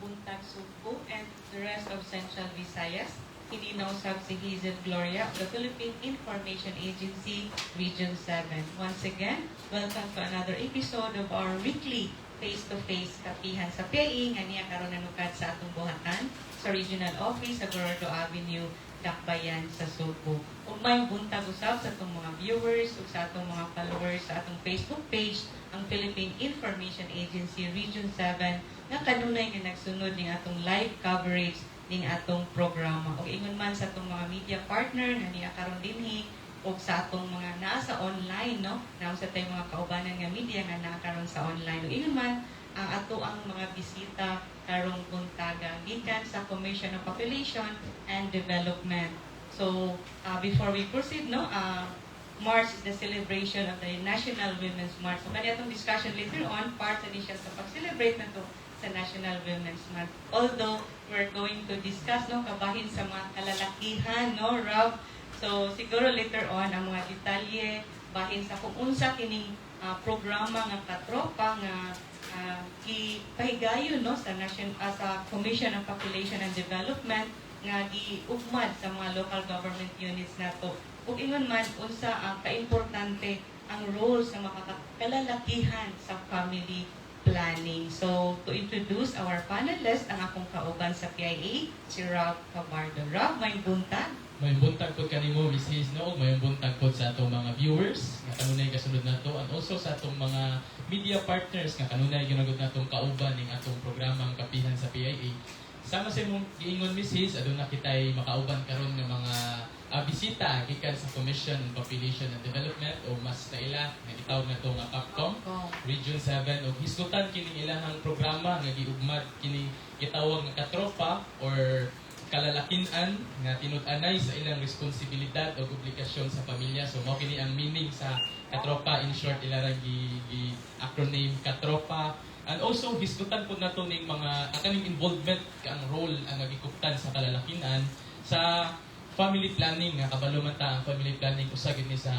Buntag, Sugbo and the rest of Central Visayas. Kini na usab si Hazel Gloria of the Philippine Information Agency, Region 7. Once again, welcome to another episode of our weekly face-to-face Kapihan sa PIA nga niya karon nanukad sa atong buhatan sa Regional Office sa Gorordo Avenue, Dakbayan sa Sugbo. Ug may buntag usab sa atong mga viewers ug sa atong mga followers sa atong Facebook page, ang Philippine Information Agency Region 7, nga kanunay nga nagsunod ning atong live coverage ning atong programa. Ug ingon man sa atong mga media partner nga niya karon dinhi ug sa atong mga naa sa online, no, naa sa tay mga kaubanan nga media nga naa karon sa online. Ug ingon man ang ato ang mga bisita karong buntaga gikan sa Commission on Population and Development. So, before we proceed, no, March is the celebration of the National Women's March. So, kani atong discussion later on, part sa ni siya sa pag-celebrate na to sa National Women's Month. Although, we're going to discuss, no, kabahin sa mga kalalakihan, no, Rob? So, siguro later on, ang mga detalye, bahin sa kung unsa kining programa nga Katropa nga gipahigayon, no, sa nation sa Commission on Population and Development nga giugmad sa mga local government units nato. Ug ingon man unsa ang kaimportante ang role sa mga kalalakihan sa family planning. So, to introduce our panelists, ang akong kauban sa PIA, si Rob Cabardo. Rob, maayong buntag. May buntag pod kanimo, Miss Hayes, no? May buntag pod sa atong mga viewers nga kanunay kasunod nato and also sa atong mga media partners nga kanunay ginagod natong kauban ning atong programang Kapihan sa PIA. Sama sa imong giingon, Miss Hayes, aduna kitay makauban karon nga mga bisita gikan sa Commission on Population and Development o mas naila nga gitawag nato nga POPCOM Region 7, ug hisgutan kining ilahang programa nga giugmad kining gitawag nga Katropa or kalalakinan nga tinud-anay sa ilang responsibilidad o obligasyon sa pamilya. So mao kini ang meaning sa Katropa, in short ilarang gi acronym Katropa. And also hisgutan pud nato ning mga ang kaning involvement, ang role ang nagikuptan sa kalalakinan sa family planning, nga kabalo man ta ang family planning usa gid ni sa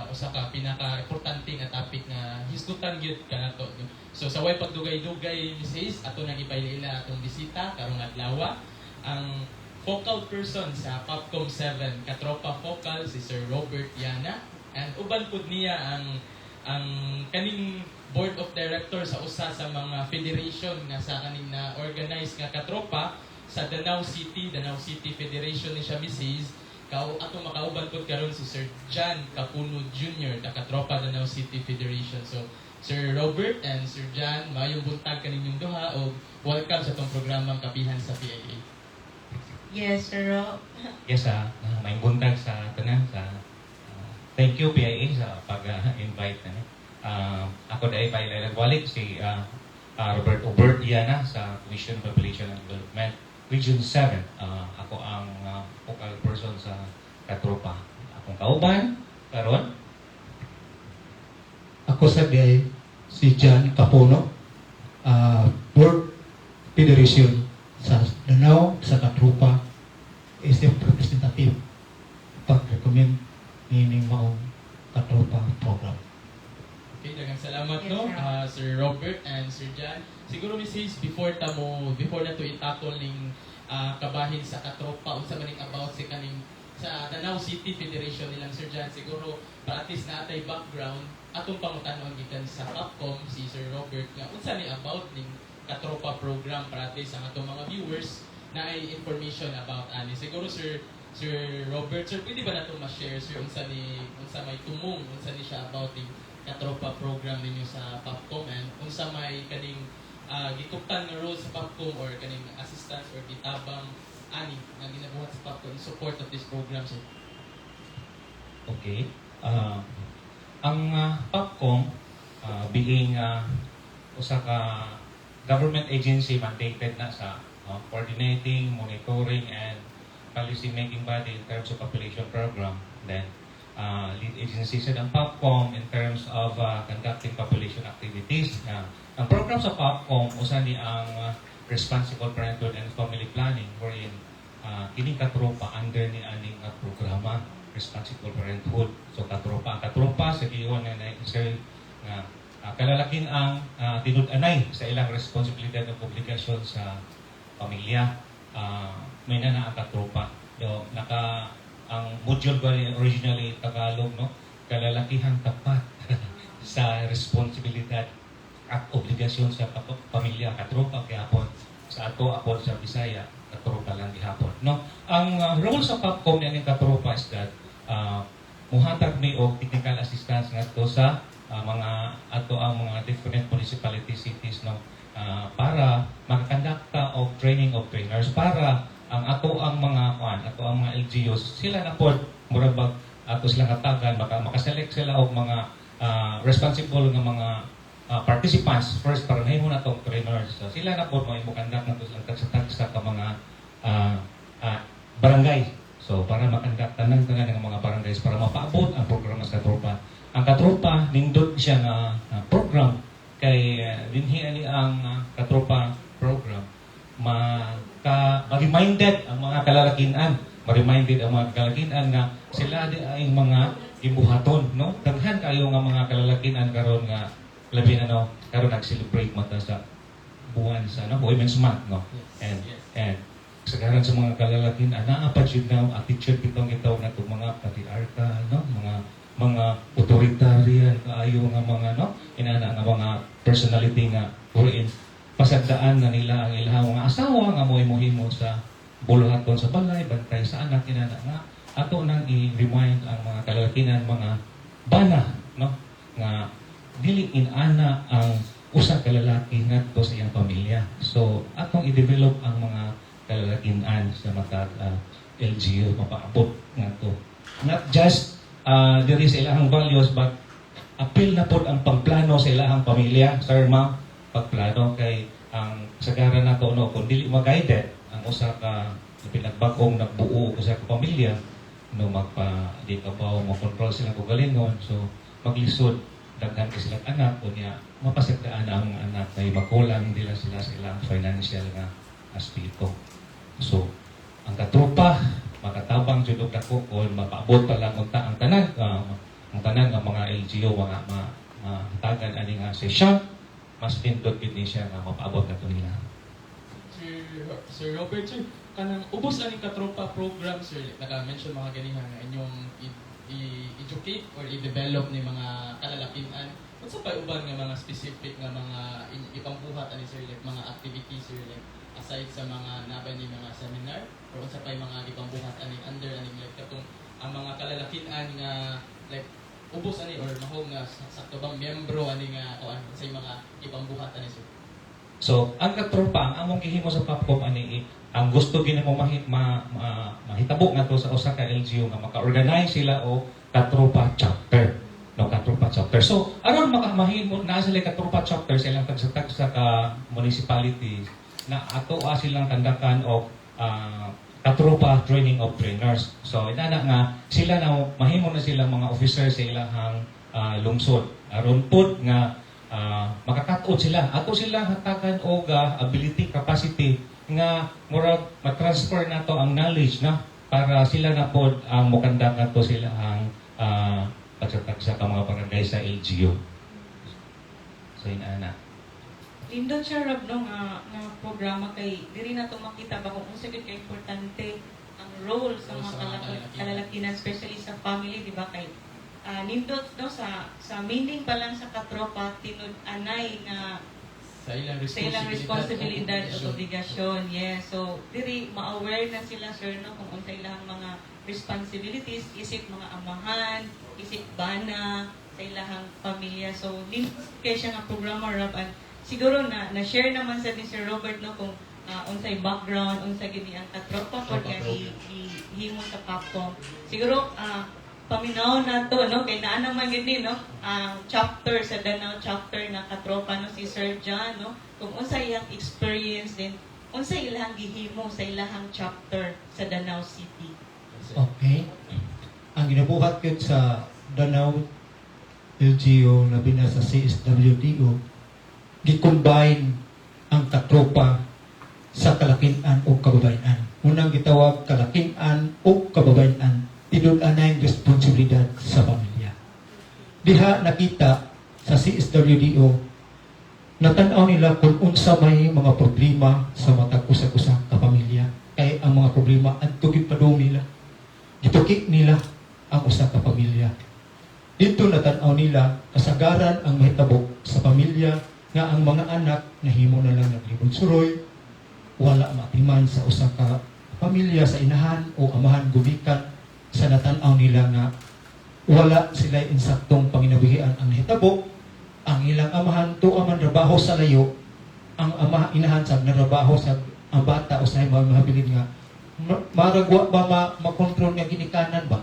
usa ka pinaka importante nga topic nga hisgutan gyud kanato. So sa way pagdugay-dugay, Miss Hayes, ato nang ipaila atong bisita karong adlaw, ang focal person sa POPCOM 7 Katropa Focal, si Sir Robert Yana, and uban pud niya ang kaning board of directors sa usa sa mga federation nga sa kaning na organize nga Katropa sa Danao City, Danao City Federation ni siya, Miss Hayes. Kau atong makauban pud karon si Sir John Capuno Jr., the Katropa Danao City Federation. So Sir Robert and Sir John, maayong buntag kaninyong duha o welcome sa atong programang Kapihan sa PIA. Yes, Sir Rob. Yes, maayong buntag sa tanan sa thank you PIA sa pag-invite na ni. Ako dahil pa walik si Robert Obert Iana sa Commission on Population and Development Region 7. Ako ang focal person sa Katropa. Akong kauban karon Ako sa diay si John Capuno, Board Federation sa Danao, sa Katropa, SM representative pag-recommend nining maong Katropa program. Okay, daghang salamat, Yes, no, sir. Sir Robert and Sir John. Siguro, Miss Hayes, before na to i-tackle ning kabahin sa Katropa, unsa man ning about si kaning sa Danao City Federation nilang Sir John, siguro para at least naa tay background, atong pangutanon gikan sa POPCOM si Sir Robert nga unsa ni about ning Katropa program para at least ang atong mga viewers naay information about ani. Siguro Sir Robert, sir, pwede ba nato ma-share, sir, unsa ni unsa may tumong, unsa ni siya about ning Katropa program ninyo sa POPCOM and unsa may kaning gikuptan nga role sa POPCOM or kaning assistance or gitabang ani nga ginabuhat sa POPCOM in support of this program, sir? Okay. Ang POPCOM, being usa ka government agency mandated na sa coordinating, monitoring, and policy making body in terms of population program, then lead agency sa ang POPCOM in terms of conducting population activities. Ang program sa POPCOM, usa ni ang responsible parenthood and family planning, wherein kining Katropa under ni aning programa responsible parenthood. So Katropa, ang Katropa sa giyon nga na nga Kalalakin ang tinud-anay sa ilang responsibilidad ug obligasyon sa pamilya. May na ang Katropa. Yo, naka ang module ba originally Tagalog, no? Kalalakihang tapat sa responsibilidad at obligasyon sa pamilya, katropa gihapon sa ato apod sa Bisaya, katropa lang gihapon, no? Ang role sa POPCOM niya katropa is that muhatag mi og technical assistance ngadto sa mga ato ang mga different municipality, cities, no, para makakondakta og training of trainers para ang ato ang mga kuan, ato ang mga LGUs, sila na pod murag bag ato silang hatagan makaselect sila og mga responsible nga mga participants first para mahimo na tong trainers. So, sila na po mo conduct na to silang tagsa-tagsa ka mga barangay. So para makandak tanan tanan ng mga barangays para mapaabot ang programa sa Katropa. Ang Katropa nindot siya nga program kay dinhi ani ang Katropa program maka ma-reminded ang mga kalalakinan, ma-reminded ang mga kalalakinan nga sila di ay mga gibuhaton, no? Daghan kayo nga mga kalalakinan karon nga labi na, no, karon nag-celebrate man ta sa buwan sa, no, Women's Month, no? And and kasagaran sa mga kalalakinan naa pa jud na attitude bitong gitawag nato mga patriarchal, no, mga authoritarian kaayo nga mga, no, inana nga mga personality nga wherein pasagdaan na nila ang ilang mga asawa nga mo sa buluhaton sa balay, bantay sa anak, inana nga ato nang i-remind ang mga kalalakinan, mga bana, no, nga dili inana ang usa ka lalaki ngadto sa iyang pamilya. So atong i-develop ang mga kalalakinan sa matag LGU mapaabot ngadto not just diri sa ilahang values but apil na pod ang pagplano sa ilahang pamilya, sir, ma'am. Pagplano kay ang kasagaran nato, no, kung dili ma-guided ang usa ka pinagbag-ong nagbuo usa ka pamilya, no, magpa di ka ba mo control silang kaugalingon, so maglisod, daghan kay silang anak, unya mapasagdaan ang anak kay makulang nila sila sa ilang financial nga aspeto. So ang Katropa makatabang jud og dako kon mapaabot pa lang unta ang tanan nga mga LGU mga mahatagan ani nga session, mas pindot gid ni siya nga mapaabot nato nila. Sir Robert, sir, kanang ubos aning Katropa program, sir, naka-mention mga ganiha nga inyong i-educate or i-develop ni mga kalalakinan. Unsa pa uban nga mga specific nga mga ipambuhat ani, sir, like mga activities, sir, like aside sa mga nabay ni mga seminar or unsa pa mga gipambuhat ani under aning like katong ang mga kalalakinan nga like ubos ani or mahog nga sakto bang miyembro ani nga o ano sa mga ipambuhat ani, sir? So, ang Katropa, ang among gihimo sa POPCOM ani, ang gusto gini mo mahitabo nga to sa usa ka LGU nga maka-organize sila o Katropa chapter. No, Katropa chapter. So, aron makamahimo na sila Katropa chapter sa ilang tagsa-tagsa ka municipality na ato silang kandakan og Katropa training of trainers. So, inana nga sila na mahimo na silang mga officer sa ilahang lungsod. Aron pud nga makakat-on sila. Ato sila hatagan og ability, capacity nga murag ma-transfer nato ang knowledge na para sila na pod ang mokanda ngadto sila ang tagsa-tagsa ka mga barangay sa LGU. So inana. Nindot siya, Rob, no, nga programa kay diri na to makita ba kung unsa gyud ka importante ang role sa Role mga sa mga kalalakinan. Kalalakinan, especially sa family, di ba, kay nindot, no, sa meaning pa lang sa katropa, tinud-anay nga sa ilang sa ilang responsibilidad o o obligasyon. Yes. So, diri ma-aware na sila, sir, no, kung unsa ilang mga responsibilities, isip mga amahan, isip bana sa ilahang pamilya. So, nindot kay siya nga programa, Rob, and siguro na na-share naman sa ni Sir Robert, no, kung unsay background, unsa gini ang Katropa pod Tropa nga program. himo sa POPCOM. Siguro paminaw na to, no, kay naa naman gid ni, no, ang chapter sa Danao chapter na Katropa, no, si Sir John, no, kung unsa iyang experience din, unsa ilahang gihimo sa ilahang chapter sa Danao City. Okay. Ang ginabuhat yun sa Danao LGU, labi na sa CSWDO, gi-combine ang katropa sa kalakinan o kababayan. Unang gitawag kalakinan o kababayan, tinud-anay responsibilidad sa pamilya. Diha nakita sa CSWDO, natanaw nila kung unsa may mga problema sa matag usa-usa ka pamilya. Kay ang mga problema adto gid padung nila. Gituki nila ang usa ka pamilya. Dito natanaw nila kasagaran ang mahitabo sa pamilya nga ang mga anak nahimo na lang naglibot suroy, wala matiman sa usa ka pamilya sa inahan o amahan gumikan sa natan-aw nila nga wala sila insaktong panginabuhian. Ang nahitabo, ang ilang amahan tuwa man trabaho sa layo, ang ama inahan sa narabaho sa ang bata usahay mahabilin nga maragwa ba makontrol nga ginikanan ba.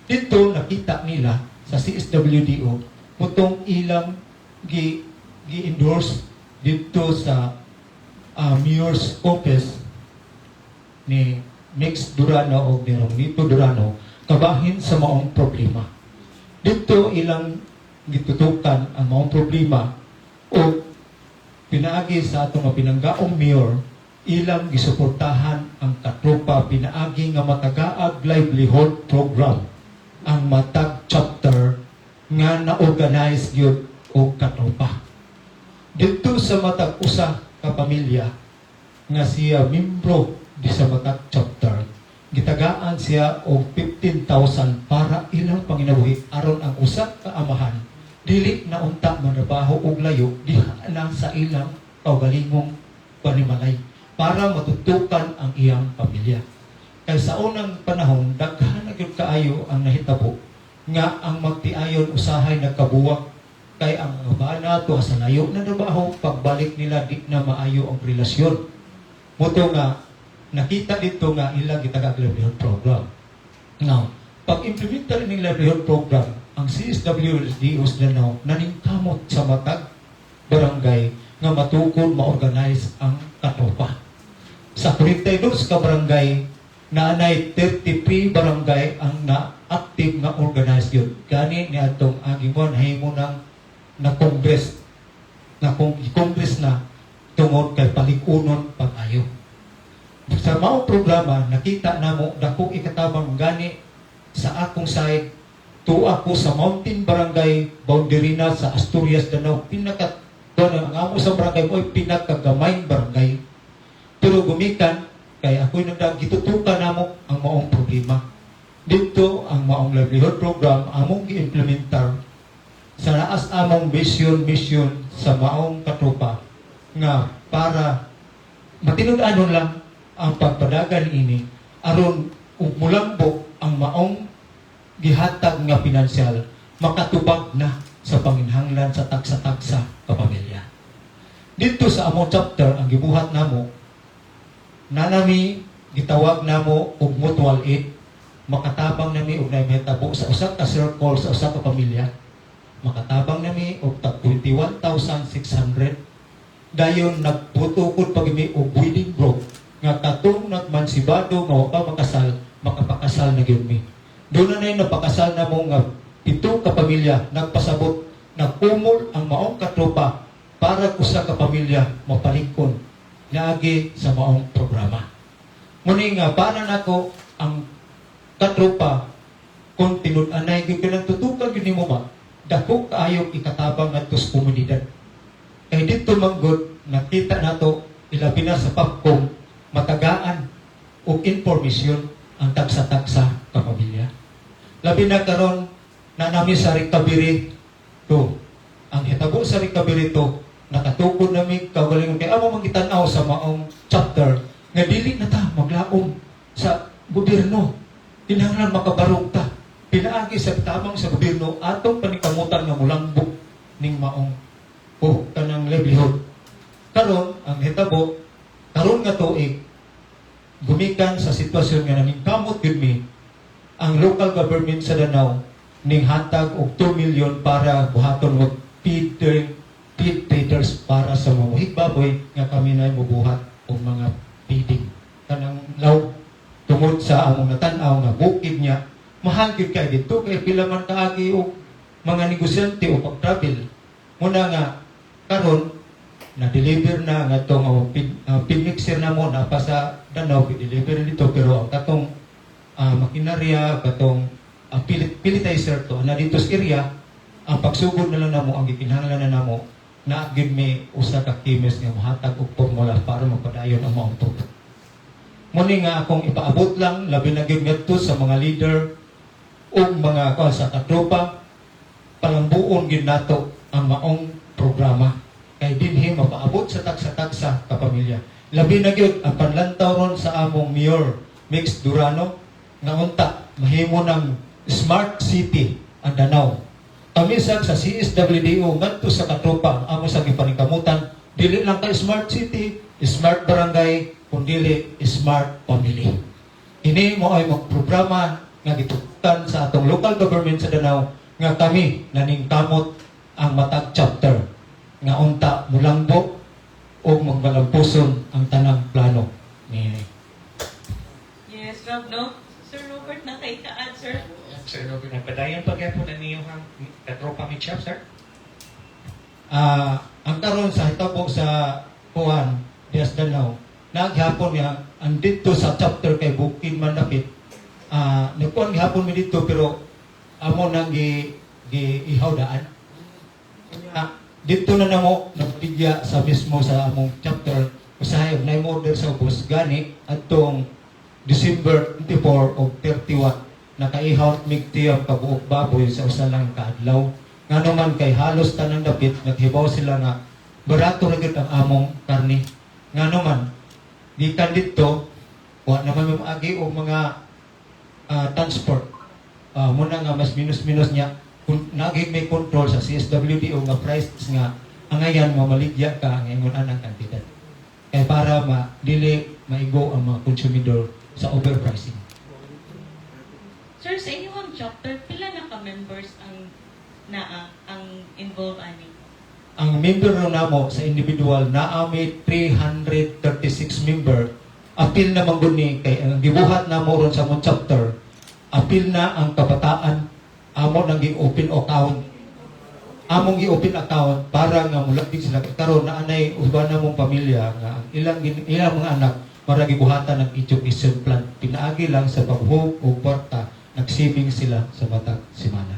Dito nakita nila sa CSWDO putong ilang gi gi-endorse dito sa Mayor's Office ni Mix Durano o ni Romito Durano kabahin sa maong problema. Dito ilang gitutukan ang maong problema o pinaagi sa atong mga pinanggaong mayor, ilang gisuportahan ang katropa pinaagi nga matagaag livelihood program ang matag chapter nga na-organize gyud og katropa. Dito sa matag usa ka pamilya nga siya membro di sa matag chapter, gitagaan siya og 15,000 para ilang panginabuhi aron ang usa ka amahan dili na unta manrabaho og layo, diha na sa ilang kaugalingong panimalay para matutukan ang iyang pamilya. Kay sa unang panahon, daghan na gyud kaayo ang nahitabo nga ang magtiayon usahay nagkabuwak kay ang mga bana tuwa sa layo na trabaho, pagbalik nila di na maayo ang relasyon. Mao to nga nakita dito nga ilang gitagaag livelihood program. Now, pag implementa ning livelihood program, ang CSWDO sa Danao naningkamot sa matag barangay nga matukod ma-organize ang katropa. Sa 42 ka barangay, naanay 33 barangay ang na-active nga organized yun. Gani ni atong aging mo nahimo ng na congress na kung congress na tungod kay paligunon pag-ayo. Sa maong programa, nakita namo dako ikatabang. Gani sa akong side, tuwa ko sa Mountain Barangay, boundary na sa Asturias, Danao, pinaka doon ang amo sa barangay mo ay pinakagamayng barangay. Pero gumikan kay ako'y nagdag gitutukan namo ang maong problema. Dito ang maong livelihood program among gi-implementar sa naas among vision mission sa maong katropa nga para matinud-anon lang ang pagpadagan ini aron ug mulambok ang maong gihatag nga pinansyal, makatubag na sa panginhanglan sa tagsa-tagsa kapamilya. Dito sa among chapter, ang gibuhat namo, nanami gitawag namo og mutual aid, makatabang nami og naay mahitabo sa usa ka circle, sa usa ka pamilya, makatabang nami og tag 21,600. Dayon nagputukod pa gimi og wedding group nga katong nagmansibado nga wa pa makasal, makapakasal na gyud mi. Doon na napakasal na mo nga pito ka pamilya. Nagpasabot, nagkumol ang maong katropa para usa ka pamilya mapalikon naagi sa maong programa. Muni nga para nako ang katropa, kung tinud-anay gyud kanang tutukan gyud nimo ba, dako kaayo ikatabang ngadto sa komunidad. Kay dito manggod nakita nato, ilabi na sa POPCOM, matagaan og informasyon ang tagsa-tagsa ka pamilya. Labi na karon na nami sa recovery to. Ang hitabo sa recovery to, nakatukod nami kaugalingon kay amo man gitan-aw sa maong chapter nga dili na ta maglaom sa gobyerno. Kinahanglan makabarog ta. Pinaagi sa tamang sa gobyerno, atong panikamutan nga mulangbok ning maong o kanang livelihood. Karon ang hitabo karon nga tuig, gumikan sa sitwasyon nga naningkamot gyud mi, ang local government sa Danao ning hatag og 2 million para buhaton og feed traders para sa mga muhig baboy nga kami na mubuhat og mga feeding kanang law, tungod sa among natan-aw nga bukid niya mahal gyud kay dito, kay pila man kaagi og mga negosyante o pag-travel. Muna nga karon na-deliver na nga itong feed mixer na mo na pa sa Danao, deliver dito, pero ang katong makinarya, katong pelletizer to na dito sa area. Ang pagsugod na lang namo, ang gikinahanglan na namo, na gyud may usa ka chemist nga mohatag og formula para magpadayon ang maong programa. Muni nga akong ipaabot lang, labi na gyud ngadto sa mga leader ug mga kuan sa katropa, palambuon gyud nato ang maong programa kay dinhi mapaabot sa tagsa-tagsa ka pamilya. Labi na gyud ang panlantaw ron sa among Mayor Mix Durano nga unta mahimo ng smart city ang Danao. Kami sa CSWDO ngadto sa katropa, ang amo sa gipaningkamutan, dili lang kay smart city, smart barangay, kundili smart family. Ini mo ay programa nga gitukan sa atong local government sa Danao nga kami naningkamot ang matag chapter nga unta mulangbo o magmalampuson ang tanang plano ni Yes, Rob, no? Sir Robert, nakaikaad, sir. Sir Robert, nagpadayon pa gyapon na niyo ang katropa meet shop, sir? Ang karon sa hitabo sa kuan Dias Danao, naghapon nga ang didto sa chapter kay Bukid man dapit, nagkuan gihapon mi didto, pero amo nang gi gi ihaw daan. Didto na namo nagpigya sa mismo sa among chapter. Usahay og nay order sa ubos gani adtong December 24 og 31, nakaihaw mig tiyang kabuok baboy sa usa lang kaadlaw, ngano man kay halos tanang dapit naghibaw sila nga barato ra gyud ang among karne, ngano man gikan didto wa naman may maagi og mga transport. Muna nga mas minus-minus niya kung naging may control sa CSWDO nga price nga angayan mo maligya ka ang ingon anang kantidad kay para ma dili maigo ang mga konsumidor sa overpricing. Sir, sa inyong chapter, pila na ka-members ang naa ang involved ani? Ang member na namo sa individual, naa mi 336 member. Apil na man gud ni kay ang gibuhat namo ron sa among chapter, apil na ang kabataan. Amo nang gi-open account, among gi-open account para nga mulabig sila. Karon na anay uban namong pamilya nga ang ilang mga anak para gibuhatan ng education plan pinaagi lang sa paghug og kwarta, nagsaving sila sa matag semana.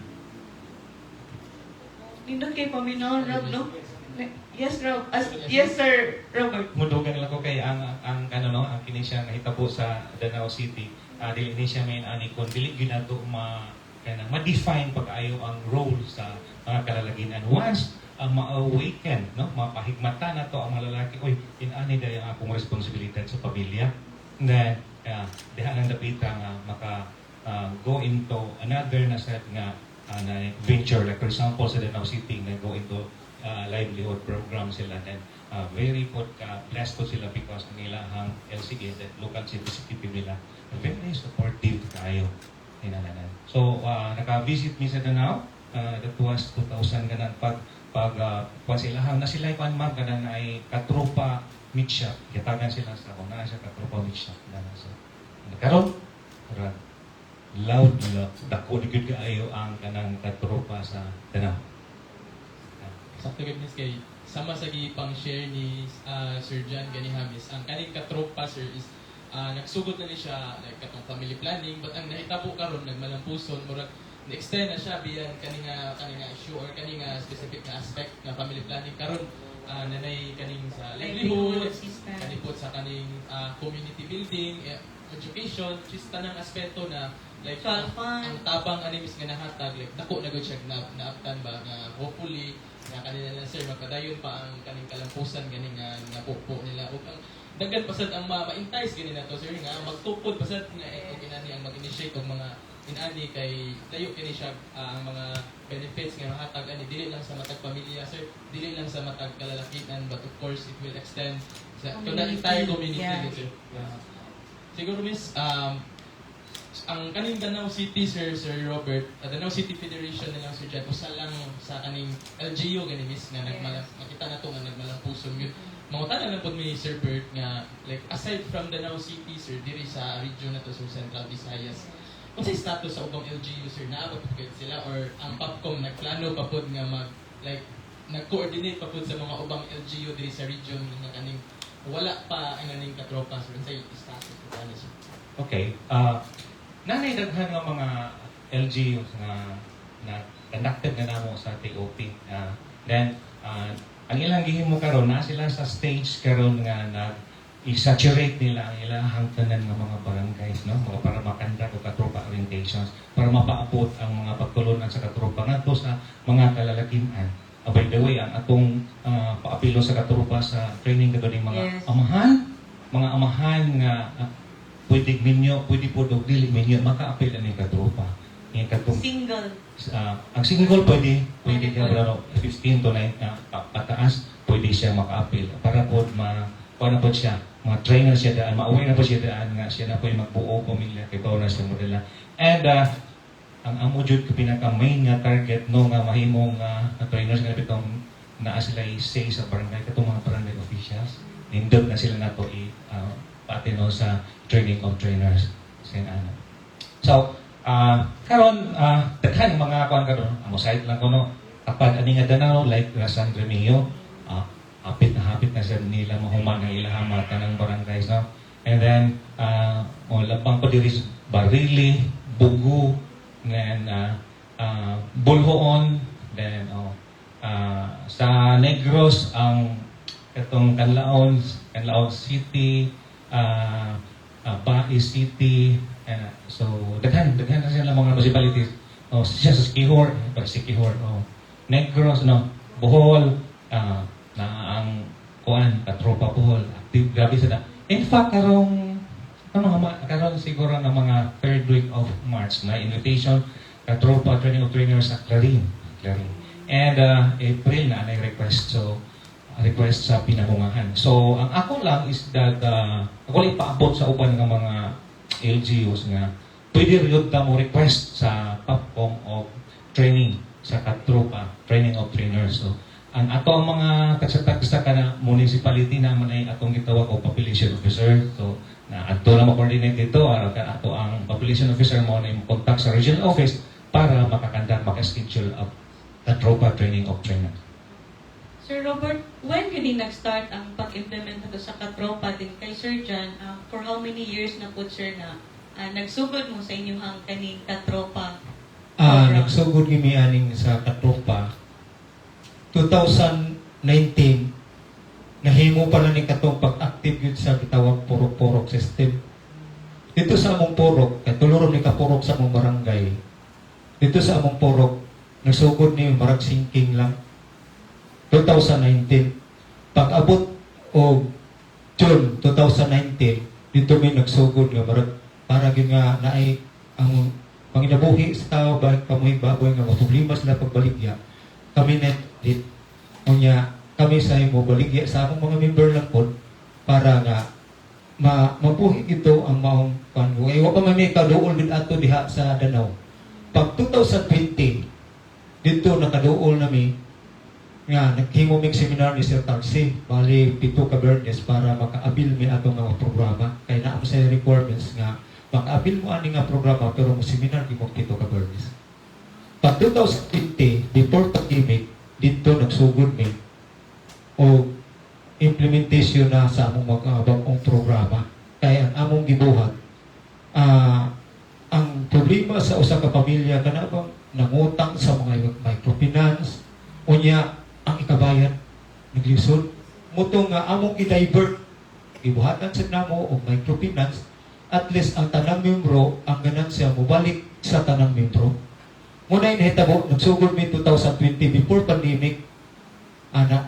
Nindot kay paminaw, Rob, no? Yes, Rob. Yes, Sir Robert. Mudugan lang ko kay ang ano, no, ang kini siya nahitabo sa Danao City, dili ni siya main ani kon dili gyud nato ma kanang ma-define pag-ayo ang role sa mga kalalaginan. Once ang ma-awaken, no, mapahigmata na to ang mga lalaki, "Oy, inani dahil ang akong responsibilidad sa pamilya," then diha nang dapita nga maka go into another na set nga na venture. Like for example, sa Danao City na go into livelihood program sila, then very po ka blessed po sila because ang ilahang LCA, that local chief executive nila, very supportive kayo inananan. So naka-visit mi sa Danao, that was 2000 ganang pag kuan sila na sila kuan, ma'am, kanang ay katropa meat shop, gitagan sila sa kung naa siya katropa meat shop na. So karon murag loud na dako na gyud kaayo ang kanang katropa sa Danao. Sakto gid, miss, kay sama sa gipang share ni Sir John ganiha, miss, ang kaning katropa, sir, is nagsugod na ni siya like katong family planning, but ang nahitabo karon nagmalampuson, murag na-extend na siya biyan kani nga issue or kani nga specific na aspect nga family planning. Karon nanay kaning sa livelihood, assistance. Kani po sa kaning community building, eh, education, just tanang aspeto na like Mutual fund. Ang tabang ani, miss, nga nahatag, like dako na gud siya na naabtan ba nga hopefully nga kanila lang, sir, magpadayon pa ang kaning kalampusan gani nga napupo nila ug ang daghan pasad ang ma-entice gani nato, sir, nga magtukod pasad nga eh, og inani ang mag-initiate og mga inani kay layo kini siya ang mga benefits nga mahatag ani dili lang sa matag pamilya, sir, dili lang sa matag kalalakian, but of course it will extend sa to the entire community sir. Siguro, miss, ang kaning Danao City, sir, Sir Robert, Danao City Federation na lang, Sir Jan, usa lang sa kaning LGU gani, miss, nga nagmalang nakita na to nga nagmalampuson yun. Mangutana lang pod mi, Sir Bert, nga like aside from Danao City, sir, diri sa region na to, sir, Central Visayas. Unsay status sa ubang LGU, sir? Naa ba pud kayo sila or ang POPCOM nagplano pa pod nga mag like nag-coordinate pa pod sa mga ubang LGU diri sa region nga kaning wala pa ang kaning katropa, sir? Unsay status po ani, sir? Okay. Nanay daghan nga mga LGUs nga na conducted na namo sa TOP. Then ang ilang gihimo karon, na sila sa stage karon nga nag i-saturate nila ang ilahang tanan nga mga barangays, no, mga para ma-conduct og Katropa orientations para mapaabot ang mga pagtulunan sa Katropa ngadto sa mga kalalakihan. By the way, ang atong paapilo sa Katropa sa training kadto ning mga amahan nga pwede minyo, pwede po og dili minyo, makaapil ani Katropa. Nga katong Single. Ang single pwede, pwede ka no, 15 to 9 pataas, pwede siya makaapil para po ma kuha na po siya, mga trainer siya daan, ma-aware na po siya daan nga siya na po yung magbuo pamilya kay na siya modela. And ang amo jud ko pinaka main nga target, no, nga mahimong trainers nga bitong naa sila say sa barangay, katong mga barangay officials, nindot na sila nato i pati, no, sa training of trainers sin ano. So karon daghan mga kuan karon, amo site lang ko, no, kapag ani nga Danao, like San Remigio, hapit na sa nila mahuman ang ilahang mga tanang barangays, no. And then o labang ko diri sa Barili, Bugu, then Boljoon, then oh, sa Negros ang katong Canlaon, Canlaon City, Bais City, so daghan daghan na sila mga municipalities. Oh, siya sa Siquijor, pa Siquijor, oh. Negros, no, Bohol, na ang kuan Katropa Bohol, active grabe sa na. In fact, karong ano nga karon siguro ng mga third week of March na invitation Katropa training of trainers sa Clarin. Clarin. And April na anay request, so request sa Pinamungahan. So ang ako lang is that ako lang ipaabot sa uban ng mga LGUs nga pwede rin ta mo request sa POPCOM of training sa Katropa, training of trainers. So ang ato ang mga tagsa-tagsa ka na municipality na man ay atong gitawag og population officer. So na adto na ma-coordinate dito aron ka ato ang population officer mo na contact sa regional office para maka-conduct, maka-schedule of Katropa training of trainer. Sir Robert, when yun nag-start ang pag-implement nato sa Katropa din kay Sir John, for how many years na po, sir, na nagsugod mo sa inyong kaning Katropa program? Nagsugod gimi aning sa Katropa 2019. Nahimo pa na ni katong pag-active yun sa gitawag purok-purok system. Dito sa among purok, kay tulo ni ka purok sa among barangay. Dito sa among purok, nagsugod ni marag sinking lang. 2019. Pag-abot og June 2019, dito may nagsugod nga marag para gyud nga naay ang panginabuhi sa tao ba, kamuhing baboy nga problema sila pagbaligya, kami net dit. Unya kami sa imo baligya sa among mga member lang pod para nga ma mabuhi ito ang maong kan. Kay wa pa man may kaduol gid ato diha sa Danao. Pag 2020, dito nakaduol nami nga naghimo mig seminar ni Sir Tarsi, bali 7 ka Bernes, para maka-avail mi atong nga programa, kay naa sa requirements nga maka-avail mo ani nga programa pero mo seminar di mo 7 ka Bernes. Pag 2020, before pandemic, dito nagsugod mi o implementation na sa among mga bagong programa, kay ang among gibuhat, ang problema sa usa ka pamilya kana bang nangutang sa mga microfinance, unya ang ikabayan naglisod muto nga among gi-divert, gibuhatan sa namo og microfinance. At least ang tanang membro, ang ganansya mobalik sa tanang membro. Muna nahitabo, nagsugod mi 2020 before pandemic ana.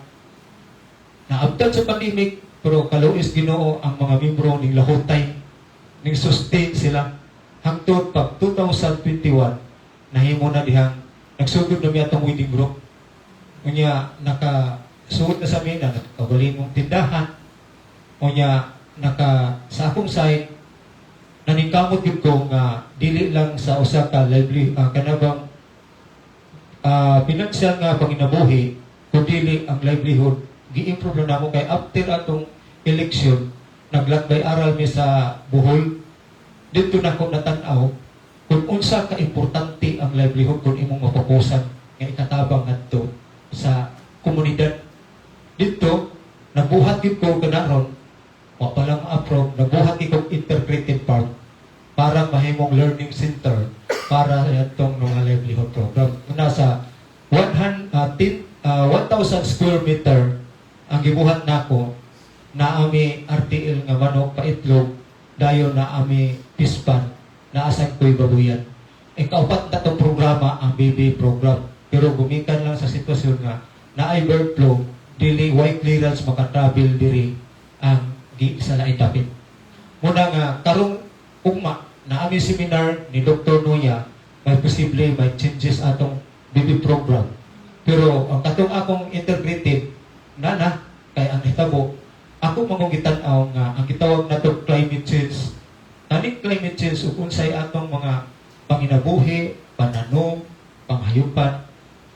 Naabtan sa pandemic, pero kaluoy sa Ginoo, ang mga membro ning lahutay, ning sustain sila hangtod pag 2021. Nahimo na dihang nagsugod na mi atong wedding group. Unya naka suod na sa mina, nakagaling tindahan. Unya naka sa akong side, naningkamot gyud ko nga dili lang sa usa ka lively kanabang financial nga panginabuhi, kundi ang livelihood gi-improve na namo, kay after atong election, naglakbay aral mi sa Bohol. Dito na ko natan-aw kung unsa ka importante ang livelihood kung imong mapokusan nga ikatabang ngadto sa komunidad. Dito nagbuhat gyud ko kanaron, wa pa lang approve, nagbuhat gyud kog integrated park para mahimong learning center para atong mga livelihood program. Nasa 100, 10, 1,000 square meter ang gibuhat nako, naa mi RTL nga manok paitlog, dayon naa mi fish pond, naa sad ko'y babuyan. Ikaupat na itong programa ang BB program. Pero gumikan lang sa sitwasyon nga naay bird flu, dili way clearance makatravel diri ang gi sa lain dapit. Muna nga karong ugma naa mi seminar ni Dr. Noya, may posible may changes atong BB program. Pero ang katong akong integrated na na kay ang hitabo ako mangong gitan-aw nga ang gitawag nato climate change. Kaning climate change ug unsay atong mga panginabuhi, pananom, panghayupan.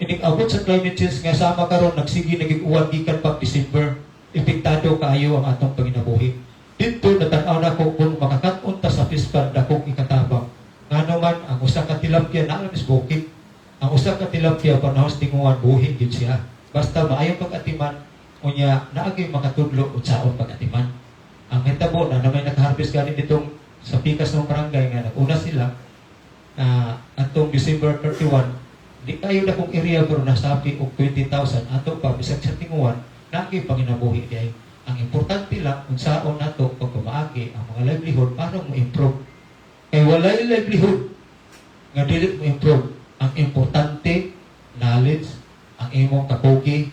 Inig abot sa climate change nga sama karon nagsige nagig uwan gikan pag December, epektado kaayo ang atong panginabuhi. Dito natan-aw nako kung makakat-on ta sa fish pond, dakong ikatabang. Ngano man ang usa ka tilapia naa mis bukid. Ang usa ka tilapia panahon sa tinguan, buhi gyud siya. Basta maayong pag-atiman, unya naagay makatudlo unsaon pag-atiman. Ang hitabo na may nakaharvest gani ditong sa pikas ng barangay nga nag-una sila atong December 31, di kayo dakong area pero nasapi og 20,000 ato pa bisag sa tinguan naagi panginabuhi di ay. Ang importante lang unsaon nato pagpamaagi ang mga livelihood para mo improve. Kay walay livelihood nga dili mo improve. Ang importante, knowledge, ang imong kakugi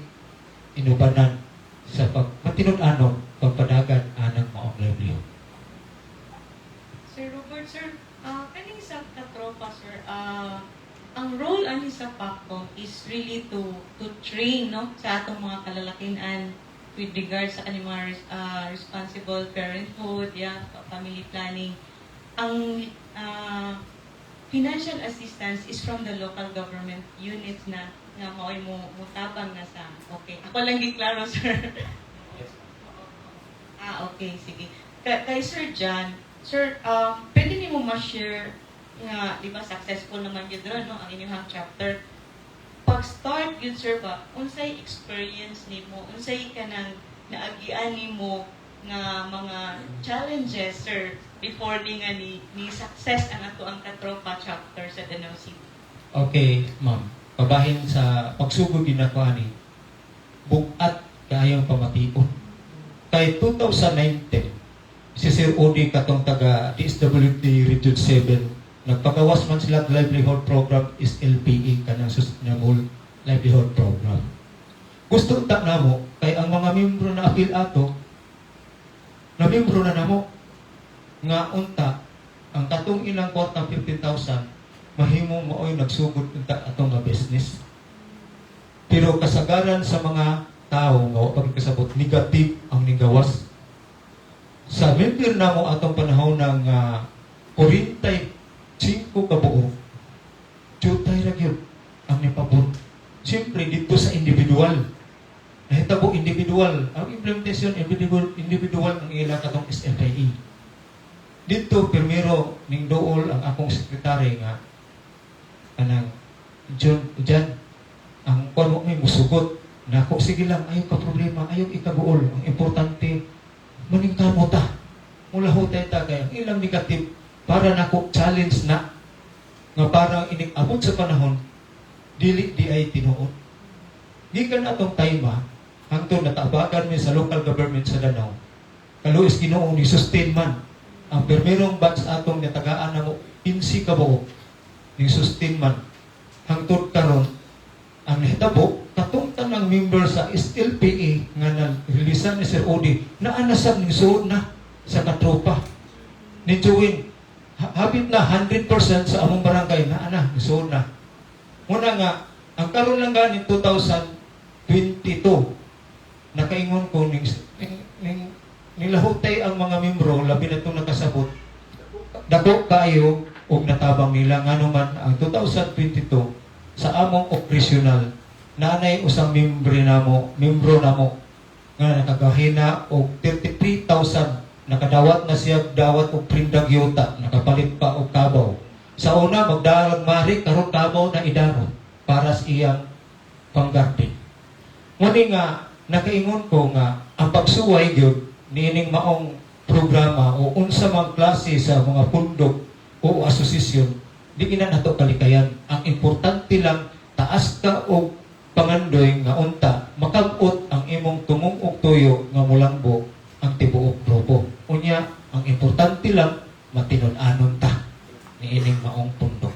inubanan sa pag matinud-anon pagpadagan anang maong livelihood. Sir Robert, sir, kaning sa katropa, sir, ang role ani sa PAPCOM is really to train, no, sa atong mga kalalakihan with regards sa kaning mga responsible parenthood, yeah, family planning. Ang financial assistance is from the local government units na nga mao'y mo mutabang na sa, okay. Ako lang giklaro, sir. Yes. Ah, okay, sige. Kay Sir John, sir, pwede nimo ma-share nga, di ba, successful naman yun ron, no, ang inyong chapter. Pag-start yun, sir, ba, unsay experience nimo, unsay kanang naagian nimo nga mga challenges, sir, before ni nga ni success ang ato ang Katropa chapter sa Danao City? Okay, ma'am. Pabahin sa pagsugod din ako ani, bugat kaayong pamation. Kay 2019, si Sir Odi katong taga DSWD Region 7, nagpagawas man sila og livelihood program is LPE, kanang Sustainable Livelihood Program. Gusto ta namo kay ang mga membro na apil ato na membro na namo nga unta ang katong ilang kwarta 15,000 mahimo maoy nagsugod unta atong nga business. Pero kasagaran sa mga tao nga wa pa kasabot, negative ang nigawas. Sa member namo atong panahon ng 45 kabuo, jutay ra gyud ang nipabor. Siyempre dito sa individual. Nahitabo individual. Ang implementation individual, individual ang ila katong SFIE. Dito primero ning duol ang akong sekretary nga kanang John Jan ang kuno may musugot nako, sige lang, ayaw ka problema, ayaw ikabuol, ang importante maningkamo ta, mulahutay ta, kay ang ilang negative para nako challenge na nga parang inig abot sa panahon dili di ay tinuod. Gikan atong time hangtod natabagan mi sa local government sa Danao, kaluoy Ginoo ni sustain man ang primerong batch atong natagaan namo 15 ka buok, ni sustain man hangtod karon. Ang nahitabo, katong tanang member sa SLPA nga na-releasean ni Sir Odi, naa na sad ning suod na sa Katropa ni join. Hapit na 100% sa among barangay naa na nisuod na. Muna nga ang karon lang gani 2022, nakaingon ko ning nilahutay ang mga membro, labi na itong nakasabot, dako kaayo og natabang nila, ngano man ang 2022 sa among operational naanay usang membro namo nga nakagahina og 33,000, nakadawat na siya, dawat og prindag yuta, nakapalit pa og kabaw. Sa una magdarag mari, karon kabaw na idaro para sa iyang panggarden. Muni nga nakaingon ko nga ang pagsuway gyud niining maong programa o unsa mang klase sa mga pundok o asosasyon, di gina nato kalikayan. Ang importante lang Taas ka og pangandoy nga unta makab-ot ang imong tumong og tuyo nga mulangbo ang tibuok grupo. Unya, ang importante lang matinud-anon ta niining maong pundok.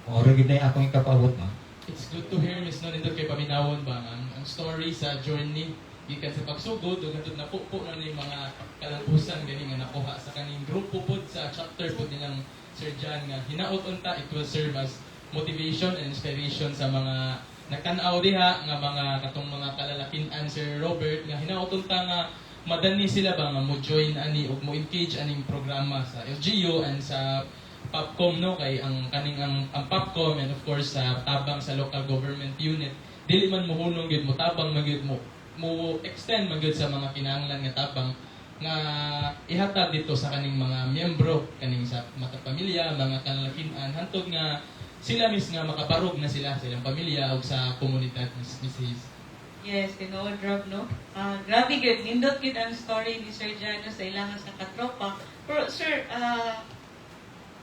Mao ra gyud na akong ikapaabot, no? It's good to hear, Miss, no, nindot kay paminawon ba ang story sa journey gikan sa pagsugod ug hantod na po na ni mga kalampusan gani nga nakuha sa kaning grupo pod sa chapter pod nilang Sir John nga hinaot unta it will serve as motivation and inspiration sa mga nagtan-aw diha nga mga katong mga kalalakinan, Sir Robert, nga hinaot unta nga madani sila ba nga mo join ani ug mo engage aning programa sa LGU and sa POPCOM, no, kay ang kaning ang POPCOM and of course sa tabang sa local government unit, dili man mohunong gyud, mo tabang man gyud, mo extend man gyud sa mga kinahanglan nga tabang nga ihatag dito sa kaning mga miyembro kaning sa matag pamilya, mga kalalakinan, hantod nga sila mis nga makabarog na sila sa ilang pamilya ug sa komunidad, Miss Hayes. Yes, tinuod, Rob, no? Ah, grabe gyud, nindot gyud ang story ni Sir Jano sa ilang sa katropa. Pero sir,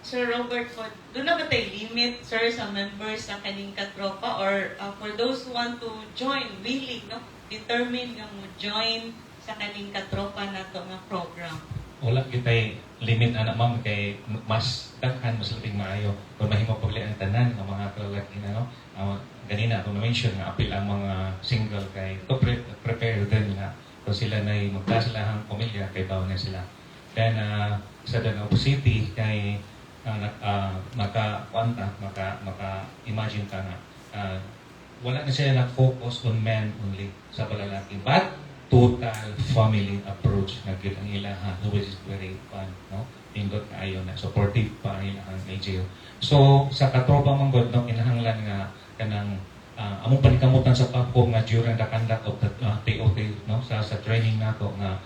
Sir Robert po, duna ba tay limit, sir, sa members sa kaning katropa or for those who want to join, willing, no? Determine nga mo join sa kaning katropa nato nga program? Wala kitay limit ana, ma'am, kay mas daghan mas labing maayo kung mahimo pagli ang tanan ng mga kalalaki na, no. Ganina ako na-mention nga apil ang mga single kay to prepare din nga kung sila nay magta sila ang pamilya kay bawo na sila. Then sa Davao City kay maka kuanta maka maka imagine ka nga wala na sila nag-focus on men only sa palalaki but total family approach na gyud ang ilaha, which is very fun, no? Nindot kaayo na supportive pa ang ilahang LGU. So sa katropa man gud, no, kinahanglan nga kanang among panikamutan sa POPCOM nga during the conduct of the TOT, no, sa training nato nga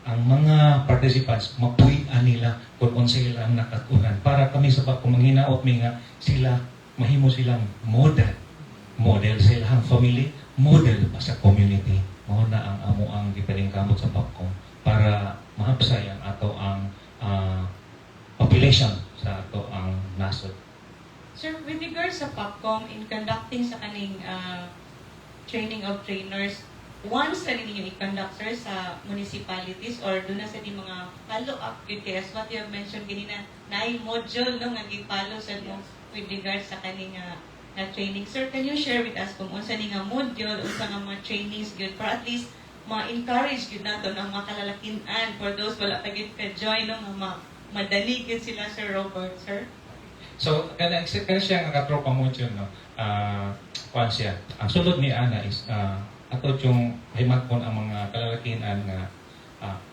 ang mga participants mapuy-an nila kung unsa ilang nakatunan para kami sa POPCOM manghinaot mi nga sila mahimo silang model model sa ilang family, model pa sa community. Mao na ang amo ang gipaningkamot sa POPCOM para mahapsay ang ato ang population sa ato ang nasod. Sir, with regards sa POPCOM in conducting sa kaning training of trainers, once na ninyo i-conduct, sir, sa municipalities or duna sad ni mga follow-up gyud kay as what you have mentioned ganina, naay module, no, nga gi-follow sa mo with regards sa kaning nga training. Sir, can you share with us kung unsa ni nga module, unsa nga mga trainings gyud para at least ma-encourage gyud nato ng mga kalalakinan for those wala pa gyud ka-join, no, nga madali gyud sila, Sir Robert, sir? So, kanang kana siya nga katropa module, no. Kuan siya. Ang sulod ni ana is ato yung himatkon ang mga kalalakihan nga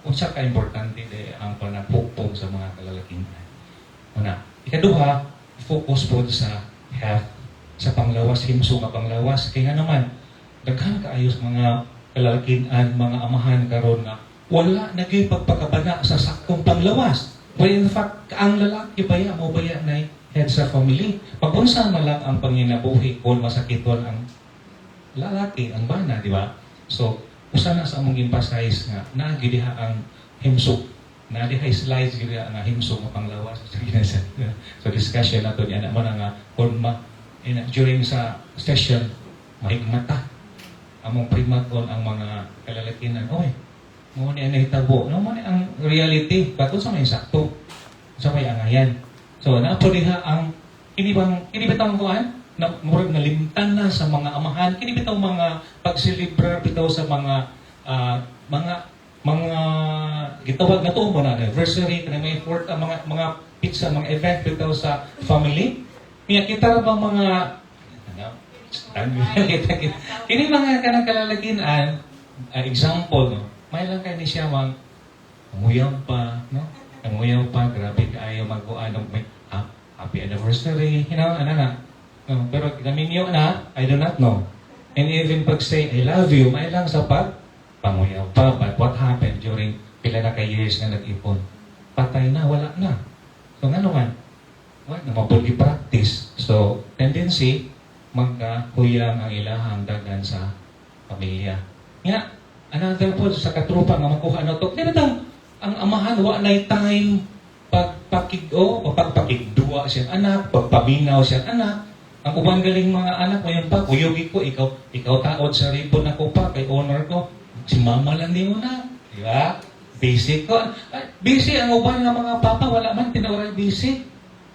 unsa ka importante de ang panagpugpog sa mga kalalakihan. Una, ikaduha, focus po sa health, sa panglawas, himsog nga panglawas. Kaya nga naman, daghan kaayo sa mga kalalakihan, mga amahan karon nga wala na gyud pagpakabana sa saktong panglawas. Well, in fact, ang lalaki baya mo baya na head sa family. Pag unsa man lang ang panginabuhi kung masakiton ang lalaki, ang bana, di ba? So, usa na sa among emphasize nga naa gyud diha ang himsog. Naa diha slides gyud diha nga himsog nga panglawas. So discussion nato niya na mo na nga kung ma, in, during sa session mahigmata among primaton ang mga kalalakinan. Oy, mao ni ang nahitabo. No, mao ni ang reality. But unsa may sakto? Unsa may angayan? So, naa po diha ang kini bang kini bitawng kuan na murag nalimtan na sa mga amahan, kini bitaw mga pagselebrar bitaw sa mga mga gitawag na to mo na anniversary, kanang may fourth, mga pizza, mga event bitaw sa family. Kaya kita ra bang mga ano, kita, kita. Kini mga kanang kalalakinan, example, no, may lang kay ni siya mang manguyaw pa, no? Manguyaw pa, grabe kaayo magkuan og may happy anniversary, ano na. No, pero naminyo na, I do not know. And even pag say "I love you," may lang sa pag panguyaw pa. But what happened during pila na ka years na nag-ipon? Patay na, wala na. So nga naman, wala na mapuli practice. So, tendency, magkahuyang ang ilahang dagan sa pamilya. Nga, another po sa katropa nga makuha na to. Kaya bitaw, ang amahan, wa na time pagpakig o pagpakigduwa siyang anak, pagpaminaw siyang anak. Ang uban galing mga anak ngayon pa, kuyugi ko, ikaw, ikaw taod sa ribbon ako pa, kay honor ko. Si mama lang di mo na. Di ba? Busy ko. Ay, busy ang uban nga mga papa, wala man, tinuray busy.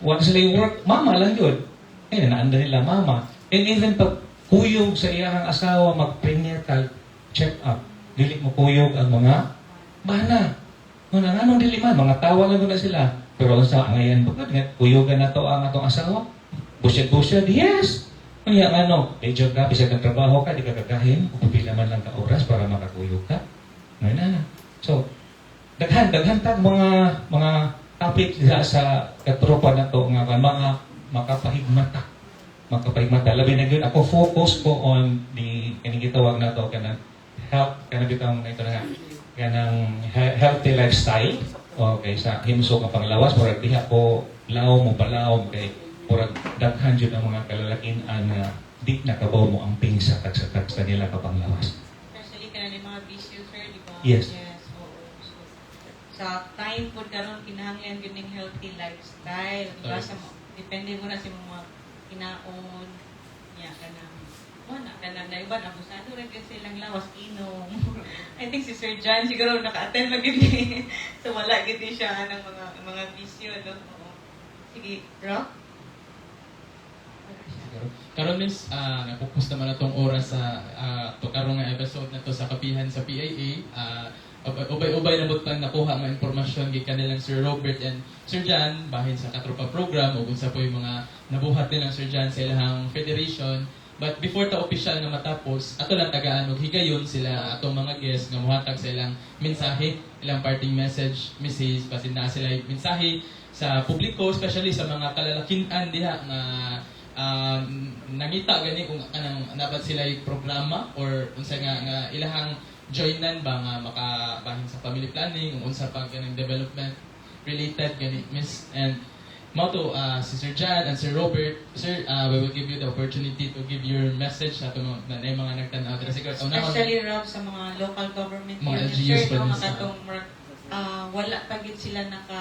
Wala sila yung work, mama lang yun. Eh, naanda nila mama. And even pag kuyog sa iyang asawa, mag-prenatal check-up, dili mo kuyog ang mga bana. Nga nganong dili man, mga tawa lang na sila. Pero sa angayan bukod nga kuyugan na to ang atong asawa. Busyad-busyad, yes. Kaya ano, di job ka, bisag ang trabaho ka, di ka gagahin, kung pila man lang ka oras para makakuyog ka. Ngayon na. So, daghan, daghan tag mga topic sa katropa na to nga mga makapahigmata. Makapahigmata. Labi na gyud ako, focus ko on the kaning gitawag na to kanang health, kanang bitang ito na nga kanang healthy lifestyle. Okay, sa himsog nga panglawas, murag diha ko laom mo palaom kay murag daghan jud ang mga kalalakian nga di nakabaw mo amping sa tagsa-tagsa nila ka panglawas. Especially kanang yung mga bisyo, sir, di ba? Yes. Yes, oo. So, sa time po karon kinahanglan gyud ning healthy lifestyle. Di ba? Correct. Sa, depende mo na sa mga kinaon, niya kanang wala kanang naiban abusado ra gyud silang lawas inom. I think si Sir John siguro naka-attend lang gyud ni. So wala gyud ni siya anang mga bisyo, no. Oo. Sige, Rock. Wala siya. Siguro. Karon, miss, napupus naman na tong oras sa to karon nga episode na to sa Kapihan sa PIA. Ubay-ubay na butang nakuha nga impormasyon gikan nilang Sir Robert and Sir John bahin sa Katropa program ug unsa po yung mga nabuhat nilang Sir John sa ilahang federation. But before ta official nga matapos, ato lang tagaan og higayon sila atong mga guests nga mohatag sa ilang mensahe, ilang parting message, Mrs. Basin na sila mensahe sa publiko, especially sa mga kalalakinan diha nga nangita gani kung anang dapat sila programa or unsa nga nga ilahang joinan ba nga makabahin sa family planning ug unsa pa ganang development related gani, miss. And mao to si Sir John and Sir Robert. Sir, we will give you the opportunity to give your message sa atong mga, na mga nagtan-aw dira siguro. Unahon- Especially, Rob, sa mga local government Mga units, LGUs sir, pa no, din mga katong wala pa gid sila naka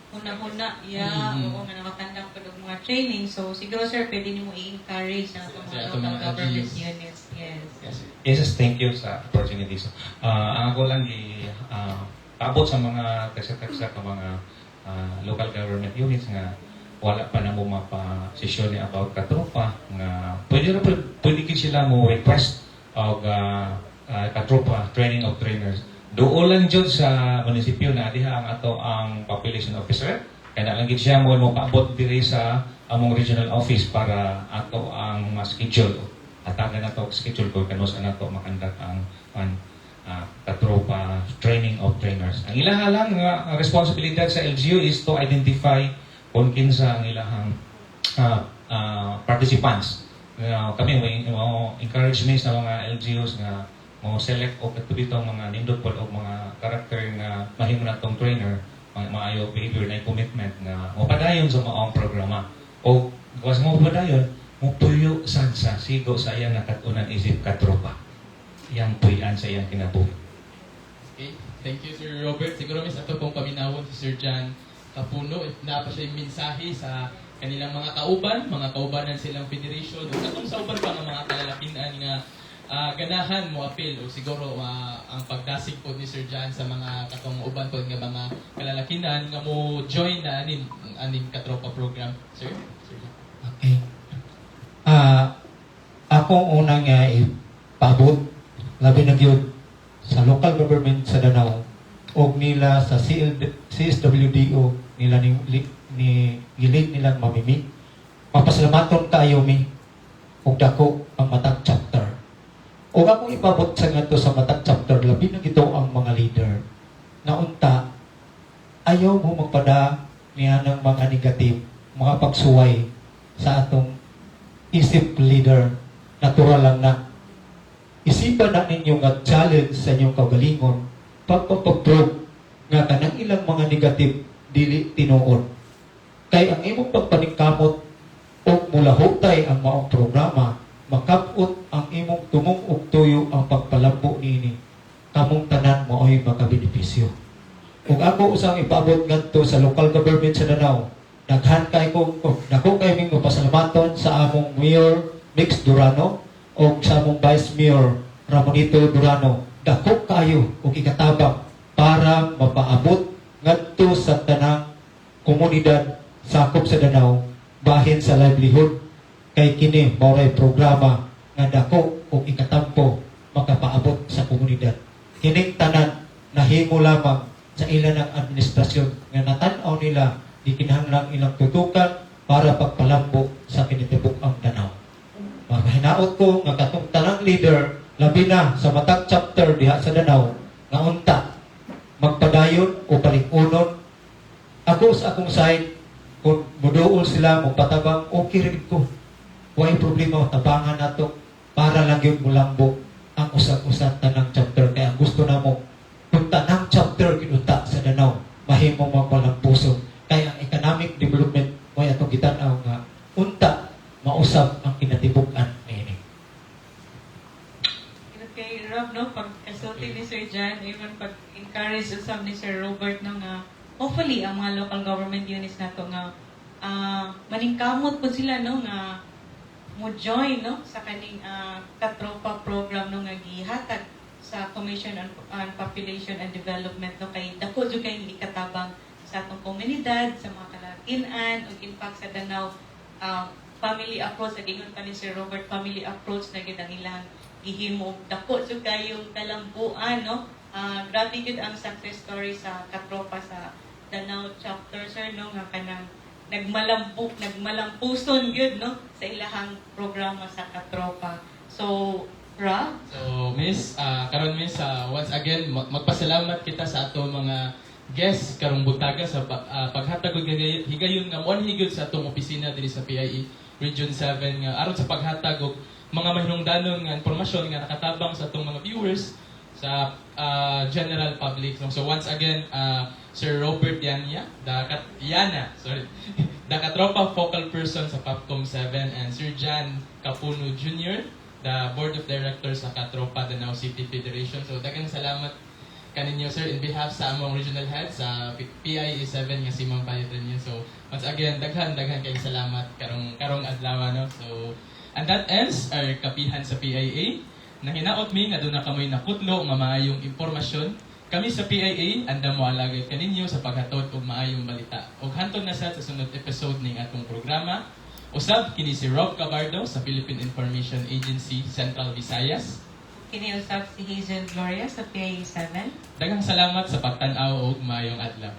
huna-huna, yeah, oo, nga naka-conduct pa og mga training. So siguro, sir, pwede nimo i-encourage ang atong Sa mga atong local mga government LGUs. units. Yes. Yes, sir. Yes, thank you sa opportunity. So, ang ako lang gi paabot sa mga tagsa-tagsa ka mga local government units nga wala pa na mo mapa-session ni about katropa nga pwede ra pwede gid sila mo request og katropa training of trainers. Duol lang jud sa munisipyo na diha ang ato ang population officer kay na lang gid siya mo paabot diri sa among regional office para ato ang ma-schedule, hatagan nato og schedule kung kanus nato ma-conduct ang katropa training of trainers. Ang ilaha lang nga responsibilidad sa LGU is to identify kung kinsa ang ilahang participants. Kami we mo encourage mi sa mga LGUs nga mo select og kadto bitong mga nindot pod og mga karakter nga mahimo natong trainer, mga maayo behavior na commitment nga mo padayon sa maong programa o gawas mo padayon mo puyo sad sa sigo sa iyang nakat-unan isip katropa, iyang puy-an sa iyang kinabuhi. Okay, thank you, Sir Robert. Siguro, miss, ato pong paminawon si Sir John Capuno if naa pa siya mensahe sa kanilang mga kauban, mga kaubanan silang federation, o katong sa uban pa nga mga kalalakinan nga ganahan mo apil o siguro ang pagdasig po ni Sir John sa mga katong uban po nga mga kalalakinan nga mo join na aning aning katropa program. Sir? Sir John. Okay. Akong unang nga ipabot, labi na gyud sa local government sa Danao og nila sa CL, CSWDO nila ni gilig nilang mamimi. Mapasalamaton kaayo mi og dako ang matag chapter. Og akong ipabot sa ngadto sa matag chapter, labi na gito ang mga leader na unta ayaw mo magpada niya ng mga negative, mga pagsuway sa atong isip leader. Natural lang na isipan na ninyo nga challenge sa inyong kaugalingon pagpapag-prove nga kanang ilang mga negative dili tinuod, kay ang imong pagpaningkamot og mulahutay ang maong programa, makabot ang imong tumong og tuyo ang pagpalambo niini, kamong tanan mao'y makabenepisyo. Ug ako usang ipabot ngadto sa local government sa Danao. Daghan kay ko, dako kay ming pasalamaton sa among Mayor Mix Durano o sa among Vice Mayor Ramonito Durano. Dako kayo og ikatabang para mapaabot ngadto sa tanang komunidad sakop sa Danao bahin sa livelihood, kay kini mao ray programa nga dako og ikatampo makapaabot sa komunidad. Kining tanan nahimo lamang sa ilan ng administrasyon nga natan-aw nila gikinahanglang ilang tutukan para pagpalambo sa kinatibuk-ang Danao. Makahinaot ko nga katong tanang leader, labi na sa matag chapter diha sa Danao, nga unta magpadayon o palig-unon. Ako sa akong side, kung muduol sila mo patabang, okay rin ko. Way problema, tabangan nato para lang yun mulambo ang usag-usag tanang chapter, kaya ang gusto namo kung tanang chapter kinunta sa Danao mahimo magmalampuso, kaya ang economic development mo atong gitan-aw nga unta mausab ang kinatibuk-an niini. Kay Rob, no, pag kasulti ni Sir John, even pag encourage usab ni Sir Robert, no, nga hopefully ang mga local government units nato nga maningkamot po sila, no, nga mo join, no, sa kaning Katropa program, no, nga gihatag sa Commission on Population and Development, no, kay dako jud kay ikatabang sa atong komunidad, sa mga kalakinan ug in fact sa Danao, family approach sa ingon pa ni Sir Robert, family approach na gid ang ilang gihimo. Dako jud kayong kalambuan, no. Grabe gid ang success story sa Katropa sa Danao chapter, sir, no, nga kanang nagmalampu nagmalampuson gyud, no, sa ilahang programa sa Katropa. So Ra. So, Miss, karon Miss, once again magpasalamat kita sa ato mga guests karong buntaga sa paghatag og higayon nga moanhi gyud sa atong opisina diri sa PIE Region 7 nga aron sa paghatag og mga mahinungdanon nga impormasyon nga nakatabang sa atong mga viewers, sa general public. So once again, Sir Robert Yanya, the Kat Yana, sorry, the Katropa focal person sa POPCOM 7 and Sir John Capuno Jr., the Board of Directors sa Katropa Danao City Federation. So daghang salamat kaninyo, sir, in behalf sa among regional head sa PIE 7 nga si Ma'am Payatrin. So once again, daghan daghan kayong salamat karong karong adlaw, no. So and that ends our Kapihan sa PIA. Nahinaot mi nga duna kamoy nakutlo nga maayong impormasyon. Kami sa PIA andam mo alagad kaninyo sa paghatod og maayong balita. Og hantod na sa sunod episode ning atong programa. Usab kini si Rob Cabardo sa Philippine Information Agency Central Visayas. Kini usab si Hazel Gloria sa PIE 7. Daghang salamat sa pagtan-aw og maayong adlaw.